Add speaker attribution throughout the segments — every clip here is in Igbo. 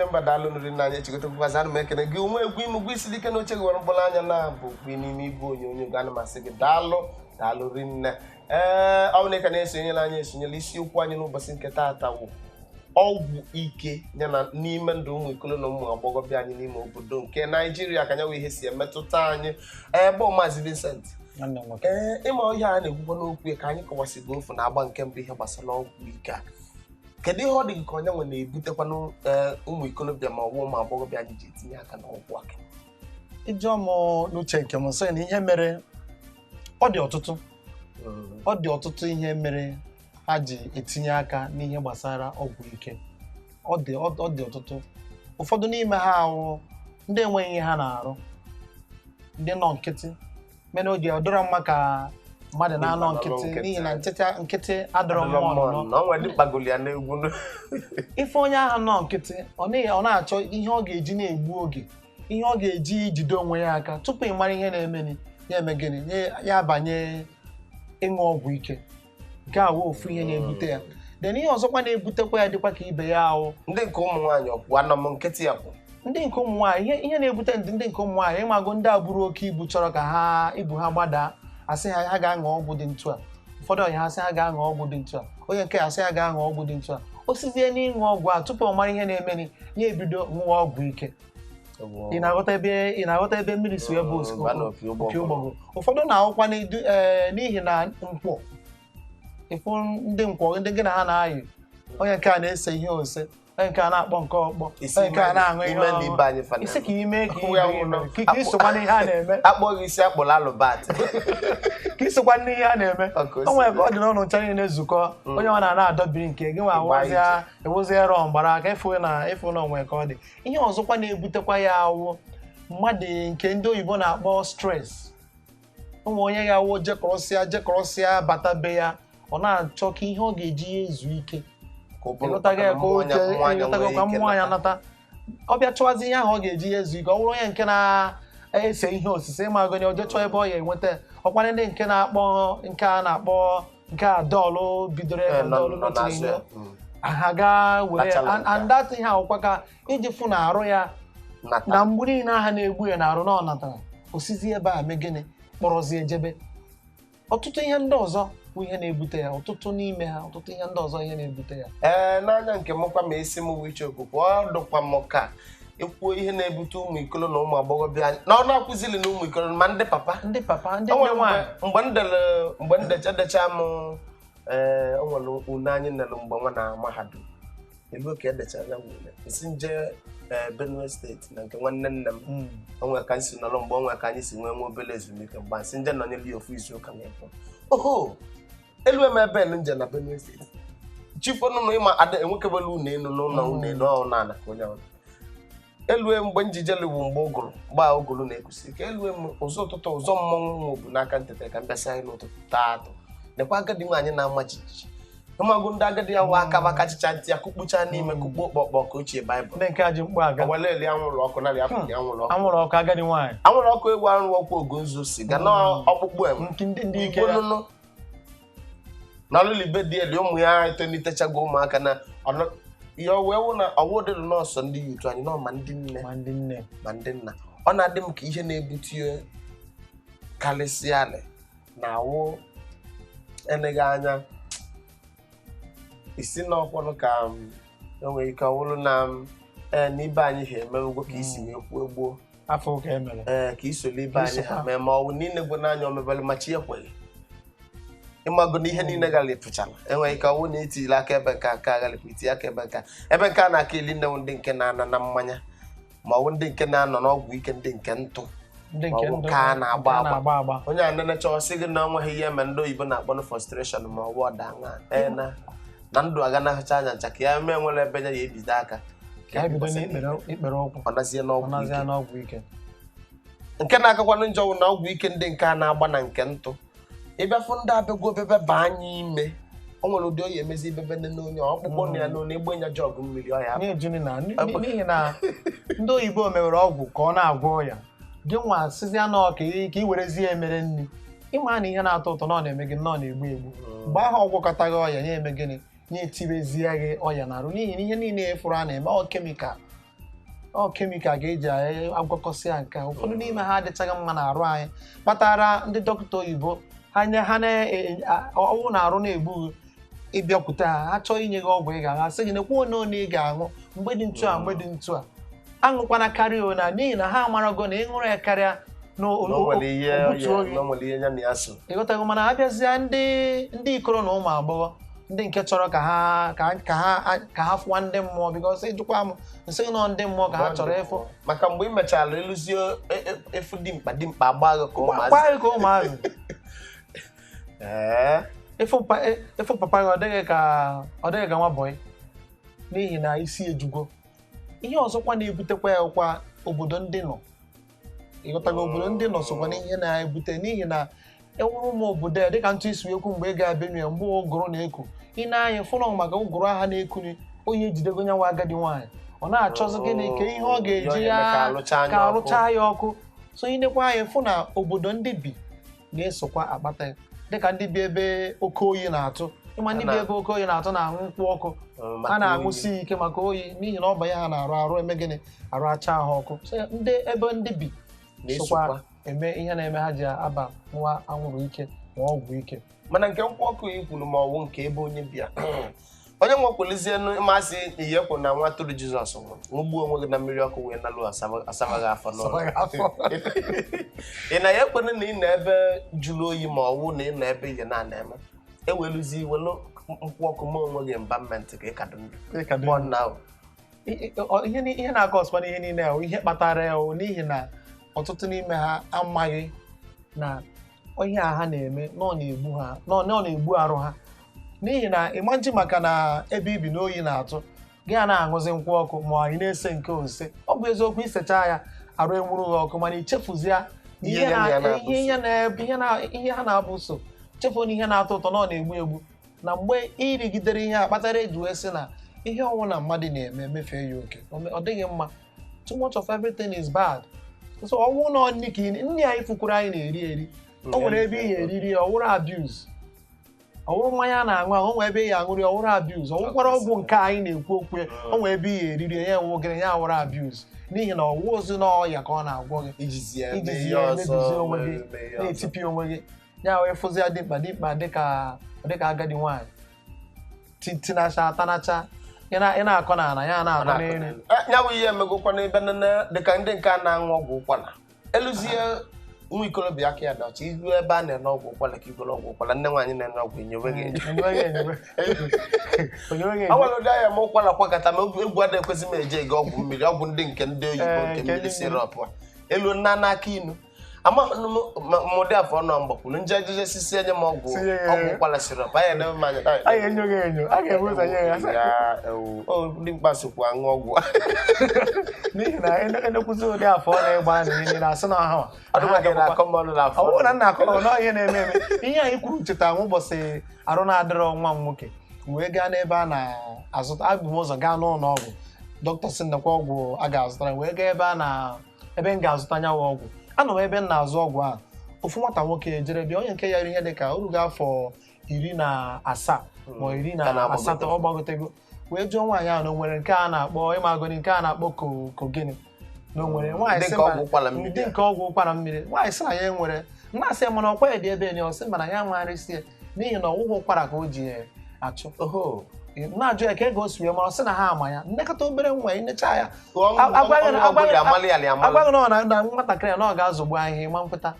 Speaker 1: Eje mba, daalụ nụrụ nna anyị. Echekọtakwazị anụ m ekene gị onwe egwu ime ugwu isiri ike n'oche gị were mkpụrụ anya na-abụ kwi n'ime igwe onyonyo gị. Ana m asị gị daalụ, daalụ rinne. Ee, ọ bụ na ị ka na-esonyere anyị, esonyela. Isiokwu anyị n'ụbọchị nke taata wụ ọgwụ ike ya na n'ime ndụ ụmụ ikolo na ụmụ agbọghọbịa anyị n'ime obodo nke Naijiria, ka nyanwụ ihe si emetụta anyị. Ebe Maazị Vincent.
Speaker 2: Nwanne m nwoke.
Speaker 1: Ee, ịma ihe a na-ekwukwa n'okwu ya ka anyị kọwasịgo ofu na agba nke mbụ, ihe gbasara ọgwụ ike a. Kedu ihe ọ dị gị ka onye nwe na-ebutekwanụ, ee, ụmụ ikolobịa ma ọ bụ ụmụ agbọghọbịa anyị ji etinye aka n'ọgwụ aka?
Speaker 2: Ịjụọ m n'uche nke m, sị na ihe mere ọ dị ọtụtụ, ọ dị ọtụtụ ihe mere ha ji etinye aka n'ihe gbasara ọgwụ ike. Ọ dị ọtụtụ. Ụfọdụ n'ime ha ahụ ndị enweghị ihe ha na-arụ, ndị nọ nkịtị mere oge ọ dọrọ mma ka mmadụ na-anọ nkịtị, n'ihi na nkịtị nkịtị adọrọ mma ọnụnọ.
Speaker 1: Na ọ nwere ndị mkpagoli ya n'egwu.
Speaker 2: Ife onye ahụ nọ nkịtị, ọ na-achọ ihe ọ ga-eji na-egbu oge, ihe ọ ga-eji jide onwe ya aka tupu ị mara ihe na-emeni ya eme gịnị, ya abanye ịṅụ ọgwụ ike. Nke a wụ ofu ihe na-ebute ya. Then ihe ọzọkwa na-ebutekwa ya dịkwa ka ibe ya ahụ.
Speaker 1: Ndị nke ụmụ nwaanyị ọkwụ anọ m nkịtị ya kwụ.
Speaker 2: Ndị nke ụmụ nwaanyị, ihe na-ebute ndị nke ụmụ nwaanyị, ịmago ndị agbụrụ oke ibu chọrọ ka ha ibu ha gbadaa, asị ha ha ga-aṅụ ọgwụ dị ntu a. Ụfọdụ ọnya ha asị ha ga-aṅụ ọgwụ dị ntu a, onye nke asị ha ga-aṅụ ọgwụ dị ntu a. O sizie n'ịṅụ ọgwụ a, tupu ọ mara ihe na-emeni, ya ebido ṅụwa ọgwụ ike. Ị na-aghọta ebe mmiri si wee bụ
Speaker 1: Ba n'opi ụgbọgụrụ.
Speaker 2: Opi ụgbọgụrụ. Ụfọdụ na-ahụkwa n'ihi na nkwọ ịfụ ndị nkwọ, ndị gị na ha na-ayị, onye nke a na-ese ihe ose, onye nke a na-akpọ nke ọkpọ, onye nke a na-aṅụ ihe
Speaker 1: ime na
Speaker 2: ọṅụṅụ.
Speaker 1: Ibe anyị fana.
Speaker 2: Isi ka ime ka
Speaker 1: Ya
Speaker 2: ibe
Speaker 1: wụ
Speaker 2: ime, ka isokwa n'ihe a na-eme.
Speaker 1: Akpọghị isi akpọrọ alụbat.
Speaker 2: Ka isokwa n'ihe a na-eme.
Speaker 1: Ọ ka o si
Speaker 2: O nwere ka
Speaker 1: dị.
Speaker 2: ọ dị n'ụlọ ncha niile zukọ, onye ọ na-ana adọbiri nke gị nwa.
Speaker 1: Ịgba.
Speaker 2: Ewụzịa rọ mgbara aka ịfụ na ịfụ na onwe ka ọ dị. Ihe ọzọkwa na-ebutekwa ya awụ mmadụ nke ndị oyibo na-akpọ stress. Ụmụ onye ya awụ jekọrọsịa jekọrọsịa bata be ya, ọ na-achọ ka ihe ọ ga-eji ya ezu ike.
Speaker 1: Ka ọ bụrụ
Speaker 2: Ịghọtago ya, ka
Speaker 1: mmụọ anya- mmụọ anya
Speaker 2: ịghọtago
Speaker 1: nwee
Speaker 2: ka
Speaker 1: ike
Speaker 2: mmụọ anya
Speaker 1: nata.
Speaker 2: nata. Ọ bịa chọwazi ihe ahụ ọ ga-eji ya ezu ike. Ọ bụrụ onye nke na-ese ihe osise, ịma agụnye oje chọọ ebe ọ ya enweta. Ọkwa ndị nke na-akpọ nke a na-akpọ nke a dọọlụ bidoro
Speaker 1: Ee,
Speaker 2: ebe
Speaker 1: nọ
Speaker 2: dọọlụ
Speaker 1: nọ
Speaker 2: n'otu
Speaker 1: n'azụ
Speaker 2: n'ime
Speaker 1: ya.
Speaker 2: Ha gaa were
Speaker 1: Kpachala nke a.
Speaker 2: and that ihe ahụkwa ka iji fụ na arụ ya
Speaker 1: Nata.
Speaker 2: na mgbu niile aha na-egbu ya na arụ na ọ natara osizi ebe a mee gịnị, kpọrọzie ejebe. Ọtụtụ ihe ndị ọzọ bụ ihe na-ebute ya, ọtụtụ n'ime ha, ọtụtụ ihe ndị ọzọ ihe na-ebute ya.
Speaker 1: Ee, n'anya nke m kwa, ma esi m bụ iche okwukwe, ọ dụkwa m ka ekwuo ihe na-ebute ụmụ ikolo na ụmụ agbọghọbịa anyị na ọ na-akwụzili na ụmụ ikolo ma ndị papa.
Speaker 2: Ndị papa, ndị
Speaker 1: O
Speaker 2: nne
Speaker 1: nwere
Speaker 2: nwaanyị.
Speaker 1: mgbe m dere, mgbe m decha decha m, ee, o nwere une anyị nere mgbe nwa na mahadum elu ka edechara ya ule esi nje, ee, Benue Steeti na nke nwanne nne m. O nwere ka anyị si nọrọ mgbe o nwere ka anyị si nwee nwa obere ezumike mgbe nsị nje nọnyere ya ofu izu ụka na ịbụ oho elu eme ebe nje na Benue Steeti chifonụnụ ịma ada enwekebela unu elu n'ụlọ unu elu ọ na-ana ka onye ọbụla elue mgbe njijelu bụ mgbe ụgụrụ mgbe a ụgụrụ na-ekwusi ike elue m ụzọ ụtụtụ ụzọ mmọnwụ nwa bụ n'aka ntete ka m bịasị anyị n'ụtụtụ taa atụ nekwa agadi nwaanyị na-ama jijiji ịmagụ ndị agadi ya wa aka baka chicha ntị ya kụkpucha n'ime kụkpuo kpọkpọ ka ochie baịbụl.
Speaker 2: Ndị nke a ji mkpu aga.
Speaker 1: Weleli anwụrụ ọkụ narị afọ na anwụrụ ọkụ.
Speaker 2: Anwụrụ ọkụ agadi nwaanyị.
Speaker 1: Anwụrụ ọkụ egwu anwụrụ ọkụ ogo nzu siga na ọkpụkpụ enwe.
Speaker 2: Nke ndị ike
Speaker 1: igbo
Speaker 2: ya.
Speaker 1: Nụnụ na ọlụlibe dị elu ụmụ ya etolitechago ụmụaka na ihe o wee wụ na ọwụ dịrị nọọsụ ndị yutu anyị nọ ma ndị nne
Speaker 2: ma ndị nne
Speaker 1: ma ndị nna. Ọ na-adị m ka ihe na-ebute karịsịa na awụ eleghị anya isi n'ọkwọnụ ka m enwere ike ọ bụrụ na m ee na ibe anyị ha emewego ka isi wee kwuo gboo.
Speaker 2: Afọ ụka emere.
Speaker 1: Ee, ka isoro ibe anyị ha
Speaker 2: Isokwa.
Speaker 1: mee ma ọ bụ niile gwe n'anya omebere ma chi ekweghị ịmago na ihe niile galịpụchara. Enwere ike ọ bụrụ na itiri aka ebe nke aka aghalịpụ itinye aka ebe nke a. Ebe nke a na-aka eli nne ndị nke na-ana na mmanya ma ọ bụ ndị nke na-anọ n'ọgwụ ike, ndị nke ntụ
Speaker 2: ndị
Speaker 1: ma
Speaker 2: nke
Speaker 1: ọ bụ
Speaker 2: ndụ
Speaker 1: nke a na-agba
Speaker 2: nke a
Speaker 1: agba.
Speaker 2: Na-agba agba.
Speaker 1: Onye a nenecha ọsị gị na onweghị ihe eme ndị oyibo na-akpọ frustration ma ọ bụ ọda aṅa ee na ndụ aganaghịcha anya ncha ka ya mee nwere ebe ya ya ebido aka.
Speaker 2: Ka anyị bido n'ikpere ikpere ụkwụ.
Speaker 1: Ọ nazie n'ọgwụ
Speaker 2: ọ nazie
Speaker 1: ike.
Speaker 2: N'ọgwụ ike.
Speaker 1: Nke na-akakwanụ njọ bụ na ọgwụ ike ndị nke a na-agba na nke ntụ ịbịafụ ndị abịagwo obebe baa anya ime o nwere ụdị oyi emezi ibebe nene onye ọkpụkpọ na ya n'onu egbe nya jọgụ mmiri ọya.
Speaker 2: Na-ejuni na n'ihi na ndị oyibo mewere ọgwụ ka ọ na-agwọ ọya gị nwa sịzịa nọọ ka ị werezie ya mere nri, ịma na ihe na-atọ ụtọ na ọ na-eme gị nnọọ na-egbu egbu. Mgbe ahụ ọgwụ kọtaghị ọya ya eme gịnị, ya etibezie gị ọya na-arụ n'ihi na ihe niile efuru a na-eme ọ chemical. Ọ chemical ga-eji agwakọsị ya. Nke a, ụfọdụ n'ime ha adịchaghị mma n'arụ anyị, kpatara ndị dọkịta oyibo ha nye ha na ọnwụ na arụ na-egbu gị, ịbịakwute ha, ha chọọ inye gị ọgwụ ị ga-aṅụ, asị gị nekwa one one ị ga-aṅụ mgbe dị ntu a, mgbe dị ntu a, aṅụkwana karịa ona, n'ihi na ha amarago na ịṅụrụ ya karịa na
Speaker 1: Na o nwere ihe
Speaker 2: ogbutuo gị.
Speaker 1: Na o nwere ihe ya na ya so.
Speaker 2: Ịghọtago? Mana abịazịa ndị ikoro na ụmụ agbọghọ, ndị nke chọrọ ka ha ka ka ha ka ha fụwa ndị mmụọ, because ịjụkwa m, nsị gị nọ ndị mmụọ ka ha chọrọ ịfụ.
Speaker 1: Maka mgbe ị mechara ịlụzie efu dimkpa dimkpa agba gị ka ụmụazị.
Speaker 2: Gwa gị ka ụmụazị.
Speaker 1: Ee.
Speaker 2: Ịfụ papa gị, ọ dịghị ka nwa bọyị, n'ihi na isi ejugo. Ihe ọzọkwa na-ebutekwa ya kwa, obodo ndị nọ, ịghọtago? Obodo ndị nọ sokwa n'ihe na-ebute, n'ihi na enwere ụmụ obodo ya dịka ntụ isi ekwu mgbe ị ga Benue, mgbe ụgụrụ na-eku, ị na-anya fụnọ maka ụgụrụ aha na-ekuni, onye ejidego nyanwa agadi nwaanyị, ọ na-achọzi gịnị ka ihe ọ ga-eji ya
Speaker 1: ka alụcha anya
Speaker 2: ka
Speaker 1: ọkụ.
Speaker 2: Arụchaa ya ọkụ. So inekwa anya fụ na obodo ndị bi na-esokwa akpata ya, dịka ndị bi ebe oke oyi na-atụ. Ịma ndị bi ebe oke oyi na-atụ na-aṅụ nkwụ ọkụ.
Speaker 1: Maka
Speaker 2: ha na-aṅụsi ike maka oyi, n'ihi na ọ banye ha na-arụ arụ eme gịnị, arụ acha ha ọkụ. So ndị ebe ndị bi
Speaker 1: na-esokwa
Speaker 2: sokwa eme ihe na-eme ha ji aba nwa anwụrụ ike ma ọgwụ ike.
Speaker 1: Mana nke nkwụ ọkụ i kwuru, ma ọwụ nke ebe onye bịa, onye nwekwulizienu masị ihe kwụ na nwa tụrụ Jizọs nwụrụ, ṅụgbuo onwe gị na mmiri ọkụ wee nalụ asabaghị afọ n'ụlọ.
Speaker 2: Asabaghị afọ.
Speaker 1: Ị na ya ekwene na ị nọ ebe jụrụ oyi, ma ọwụ na ị nọ ebe ihe na-ana eme, eweluzi welu nkwụ ọkụ ma onwe gị environment ka ị ka dị ndụ.
Speaker 2: Ị ka dị
Speaker 1: Mọ na ahụ.
Speaker 2: Ihe na-akọ ọsụkwa n'ihe niile ahụ, ihe kpatara ya o, n'ihi na ọtụtụ n'ime ha amaghị na ihe a ha na-eme na ọ na-egbu ha, na ọ na-egbu arụ ha, n'ihi na ịma nji maka na ebe ibi n'oyi na-atụ gị, a na-aṅụzi nkwụ ọkụ ma anyị na-ese nke ose. Ọ bụ eziokwu, isecha ya arụ enwuru gị ọkụ, mana ichefuzia na
Speaker 1: ihe
Speaker 2: ihe
Speaker 1: ya na ya na-abụso.
Speaker 2: ihe ha na-abụso, chefuo na ihe na-atọ ụtọ na ọ na-egbu egbu. Na mgbe irigidere ihe a kpatara eji wee sị na ihe ọnwụ na mmadụ na-eme emefee ya oke, ọ dịghị mma. Too much of everything is bad. So ọnwụ na nni ka nni anyị fukwuru anyị na-eri eri, o nwere ebe ihe eriri ya ọwụrụ abuse, ọwụrụ mmanya a na-aṅụ aṅụ, o nwere ebe ihe aṅụrị ọwụrụ abuse, ọwụkwara ọgwụ nke anyị na-ekwu okwu ya, o nwere ebe ihe eriri ya enwe gịnị ya awụrụ abuse, n'ihi na ọwụ ozu na ọya ka ọ na-agwọ gị.
Speaker 1: Ijizi ya mee
Speaker 2: ijizi
Speaker 1: ihe
Speaker 2: ya
Speaker 1: ọzọ,
Speaker 2: emebizi onwe gị,
Speaker 1: mee ihe ọzọ.
Speaker 2: Na-etipi onwe gị ya wee fụzi ya dimkpa dimkpa dịka agadi nwaanyị tinacha tanacha, ị na-akọ n'ala ya na-akọ n'elu.
Speaker 1: Ya bụ ihe emegokwa n'ebe nene, dịka ndị nke a na-aṅụ ọgwụ ụkwara eluzie nwa ikorobịa aka ya dị ọcha, ihu ebe a na-ene ọgwụ ụkwara ka igoro ọgwụ ụkwara, nne nwaanyị na-ene ọgwụ enyewe gị enyo.
Speaker 2: Enyewe gị enyewe. Onyewe gị
Speaker 1: ọ
Speaker 2: enyewe.
Speaker 1: nwere ụdị anya m ụkwara kwakọta ma egwu adịghị ekwesị m eje ege ọgwụ mmiri, ọgwụ ndị nke ndị oyibo,
Speaker 2: Ee,
Speaker 1: nke
Speaker 2: nke
Speaker 1: mmiri
Speaker 2: ndị
Speaker 1: syrup a elu nna n'aka inu amaghị m ma ụdị afọ ọ nọ mgbakwuru nje ejeje sisi enye m ọgwụ
Speaker 2: Sinye ya.
Speaker 1: Ọgwụ ụkwara syrup anya na eme anya.
Speaker 2: A ga-enyo gị enyo, a ga-ebu ụzọ nye ya.
Speaker 1: Ya ewu o ndị mkpa sokwa aṅụ ọgwụ.
Speaker 2: N'ihi na enekwuzi ụdị afọ ọ na-ịgba na ihe niile asị na ahụ
Speaker 1: Ọ dịkwa gị na-akọ m ọnụ n'afọ.
Speaker 2: Ọ bụrụ na nna akọ nọ ihe na-eme eme, ihe anyị kwuru, cheta m ụbọchị arụ na-adịrọ nwa m nwoke wee gaa n'ebe a na-azụta, abụ m ụzọ gaa n'ụlọ ọgwụ, dọkịta sị nnekwa ọgwụ a ga-azụtara, wee gaa ebe a na ebe m ga-azụta nyawa ọgwụ. Anọ m ebe m na-azụ ọgwụ a, ofu nwata nwoke jere bịa, onye nke ya ihe dị ka orugo afọ 17 ma iri
Speaker 1: Ka
Speaker 2: na
Speaker 1: na-agbagotego.
Speaker 2: 8, ọ gbagotego, wee jụọ nwaanyị ahụ na o nwere nke a na-akpọ ịmagoni, nke a na-akpọ kogene, na o nwere. Nwaanyị
Speaker 1: Ndị
Speaker 2: sị
Speaker 1: nke ọgwụ ụkwara mmiri.
Speaker 2: Ndị nke ọgwụ ụkwara mmiri. Nwaanyị sị na ya enwere. Nna-asị ya mana ọkwa ya dị ebe ni, ọ sị mana ya nwarịsị ya, n'ihi na ọgwụgwọ ụkwara ka o ji ya achụ.
Speaker 1: Oho.
Speaker 2: Na-ajụ ya ka ego o si wee mara, ọ sị na ha ama ya nnekọta obere nwa inecha ya.
Speaker 1: Ọgwụ ọgwụ dị amali ali amali.
Speaker 2: Agwaghị na ọ na nwatakịrị ya na ọ ga-azụgbu ahịhịa ịma nkweta,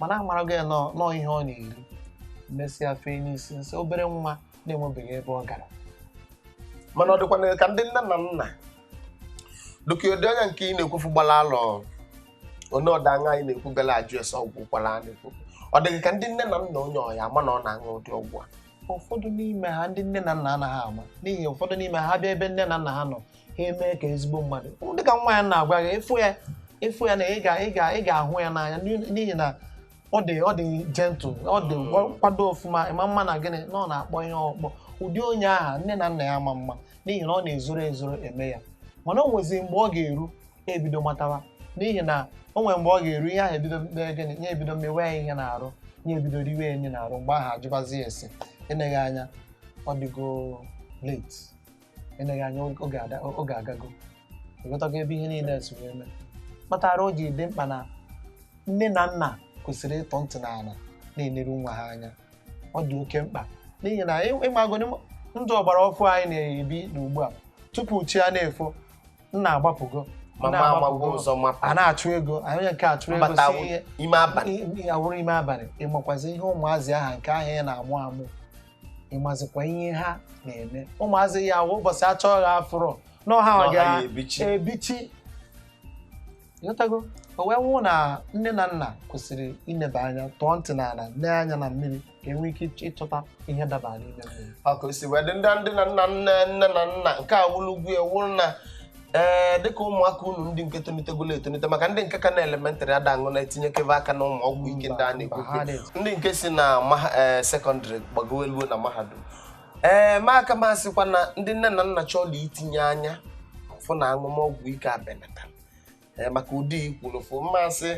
Speaker 2: mana amarago ya nọọ ihe ọ na-eri, mesịa fee n'isi nsị obere nwa na-enwebeghị ebe ọ gara.
Speaker 1: Mana ọ dịkwa ka ndị nne na nna dịka ụdị onye nke ị na-ekwufu gbara alọ onye ọda aṅa anyị na-ekwu bịara ajụ ese ọgwụ ụkwara a na-ekwu, ọ dịghị ka ndị nne na nna onye ọya ama na ọ na-aṅụ ụdị ọgwụ a?
Speaker 2: Ụfọdụ n'ime ha, ndị nne na nna anaghị ama, n'ihi ụfọdụ n'ime ha bịa ebe nne na nna ha nọ, ha eme ka ezigbo mmadụ, dịka nwa ya na-agwa gị, ịfụ ya na ị ga-ahụ ya n'anya, n'ihi na ọ dị gentle, ọ dị kwado ọfụma, ịma mma na gịnị na ọ na-akpọ ihe ọkpọ. Ụdị onye aha nne na nna ya ama mma, n'ihi na ọ na-ezoro ezoro eme ya. Mana o nwezi mgbe ọ ga-eru ebido matawa, n'ihi na o nwere mgbe ọ ga-eru ihe ahụ ebido mee gịnị, ya ebido mewe ya ihe na-arụ ya, ebido riwe ya enyi na-arụ. Mgbe ahụ ajụbazi ya ese, eneghị anya ọ dịgo late, eneghị anya oge agago. Ịghọtago ebe ihe niile si wee mee kpatara o ji dị mkpa na nne na nna kwesịrị ịtọ ntị n'ala na-eneru nwa ha anya. Ọ dị oke mkpa n'ihi na ịmago ndụ ọgbara ọfụ anyị na-ebi n'ugbu a, tupu chi a na-efo, nna agbapụgo, nna
Speaker 1: Mama
Speaker 2: agbapụgo,
Speaker 1: amagwo ụzọ mapụ.
Speaker 2: A na-achụ ego, anyị onye nke achụrụ ego
Speaker 1: Mbata
Speaker 2: si ihe
Speaker 1: ime abalị.
Speaker 2: Awụrụ ime abalị. Ịmakwazi ihe ụmụazị aha nke ahụ ya na-amụ amụ, ịmazikwa ihe ha na-eme ụmụazị ya awụ ụbọchị achọghị afụrọ n'ọha
Speaker 1: N'ọha
Speaker 2: ga
Speaker 1: ya ebichi.
Speaker 2: Ebichi. Ịghọtago? O wee nwụ na nne na nna kwesịrị ineba anya, tụọ ntị n'ala, lee anya na mmiri ka e nwee ike ịchọta ihe dabara n'ime mmiri.
Speaker 1: Ọ ka o si wee dị ndị ndị na nna nne nne na nna nke a wụlugwu ewu na ee, dịka ụmụaka unu ndị nke tonitegolo etonite, maka ndị nke ka na elementịrị ada aṅụ na-etinyekebe aka na ụmụ ọgwụ ike ndị a na-ekwu.
Speaker 2: Mba, ha na-eti.
Speaker 1: Ndị nke si na sekọndịrị gbagowe luo na mahadum, ee, ma aka m asịkwa na ndị nne na nna chọọla itinye anya fụ na aṅụmọgwụ ike abenatara, ee, maka ụdị ikwuru fụ mmasị,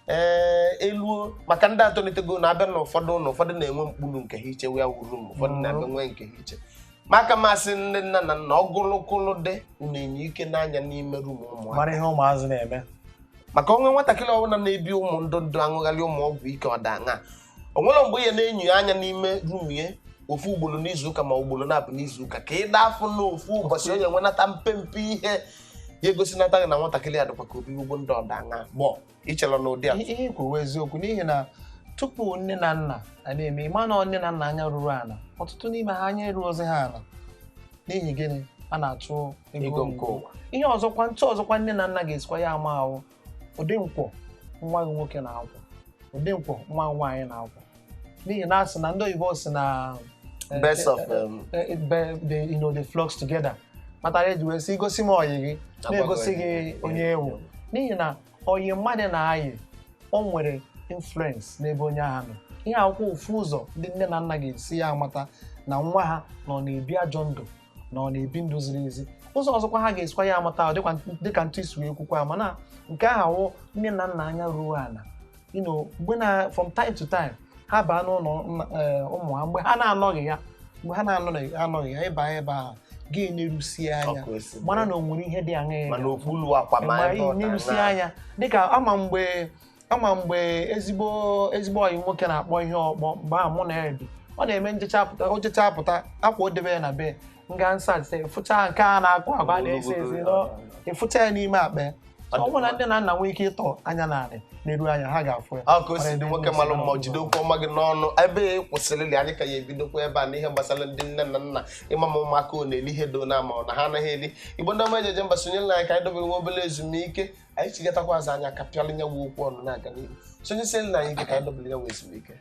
Speaker 1: ee, eluo maka ndị atolitego na-abịa na ụfọdụ ụlọ, ụfọdụ na-enwe mkpụrụ nke ha iche ya wuru m, ụfọdụ na-abịa nwee nke ha iche. Maka masị ndị nna na nna, ọgụlụkụlụ dị unu enye ike n'anya n'ime room ụmụaka
Speaker 2: mara ihe ụmụazị na-eme.
Speaker 1: Maka onwe nwatakịrị ọbụla na-ebi ụmụ ndụ ndụ aṅụgharị ụmụ ọgwụ ike ọdaṅa, o nwere mgbe ya na-enyo anya n'ime room ya ofu ugboro n'izuụka ma ugboro na-abụ n'izuụka, ka ị daa afọ n'ofu ụbọchị onye nwenata mpempe ihe ya egosinata gị na nwatakịrị ya dịkwa ka obi ugbo ndị ọdaṅa gbọ ichelọ n'ụdị a.
Speaker 2: Ihe ikwu eziokwu, n'ihi na tupu nne na nna a na-eme, ịma na nne na nna anya ruru ala, ọtụtụ n'ime ha anya eruozi ha ala. N'ihi gịnị? A na-achụ
Speaker 1: ego nke ụwa.
Speaker 2: Ihe ọzọkwa, ntụ ọzọkwa nne na nna ga-esikwa ya ama ahụ, ụdị nkwọ nwa gị nwoke na-akwọ, ụdị nkwọ nwa gị nwaanyị na-akwọ, n'ihi na asị na ndị oyibo si na
Speaker 1: best of
Speaker 2: they, they flocks together, kpatara eji wee sị igosi m ọyị gị na-egosi gị onye ewu, n'ihi na ọyị mmadụ na-ayị o nwere influence n'ebe onye ahụ nọ. Ihe akwụkwọ ofu ụzọ ndị nne na nna ga-esi ya amata na nwa ha nọ na-ebi ajọ ndụ na ọ na-ebi ndụ ziri ezi. Ụzọ ọzọkwa ha ga-esikwa ya amata ọ dịkwa dịka ntụ isi wee kwukwa, mana nke ahụ awụ nne na nna anya ruo ala, mgbe na from time to time ha baa n'ụlọ ụmụ ha mgbe ha na-anọghị ya, mgbe ha na-anọghị anọghị ya, ịba ebe ahụ ga-enerusi anya
Speaker 1: Ọkụ esi
Speaker 2: mara na o nwere ihe dị aṅa ya
Speaker 1: mana okpulu akwa ma ebe ọ
Speaker 2: na-erusi
Speaker 1: na-aṅa.
Speaker 2: Anya dịka ama mgbe ezigbo ezigbo ọyị nwoke na-akpọ ihe ọkpọ, mgbe ahụ mụ na ya bi, ọ na-eme njecha apụta, o jecha apụta akwa o debe ya na be nga nsa ịfụcha nke a na-akụ agwa na-ese ese ịfụcha ya n'ime akpa ya.
Speaker 1: Ọ dị
Speaker 2: Ọ bụrụ na
Speaker 1: mma.
Speaker 2: nne na nna nwee ike ịtọ anya n'ala na-eru anya, ha ga-afụ ya.
Speaker 1: Ọ ka o si dị, nwoke malụ mma, jide okwu ọma gị n'ọnụ ebe ị kwụsịrịlị anyị ka ya ebidokwa ebe a n'ihe gbasara ndị nne na nna ịma ma ụmụaka ọ na-eli ihe do na ama ọ na ha anaghị eli. Igbo ndị ọma ejeje mba, sonyere anyị ka anyị dobere nwa obere ezumike, anyị chigatakwa azụ anya ka pịalụ nyewa okwu ọnụ na-aga n'ihu. Sonyesiela anyị ike ka anyị dobere ya nwa ezumike.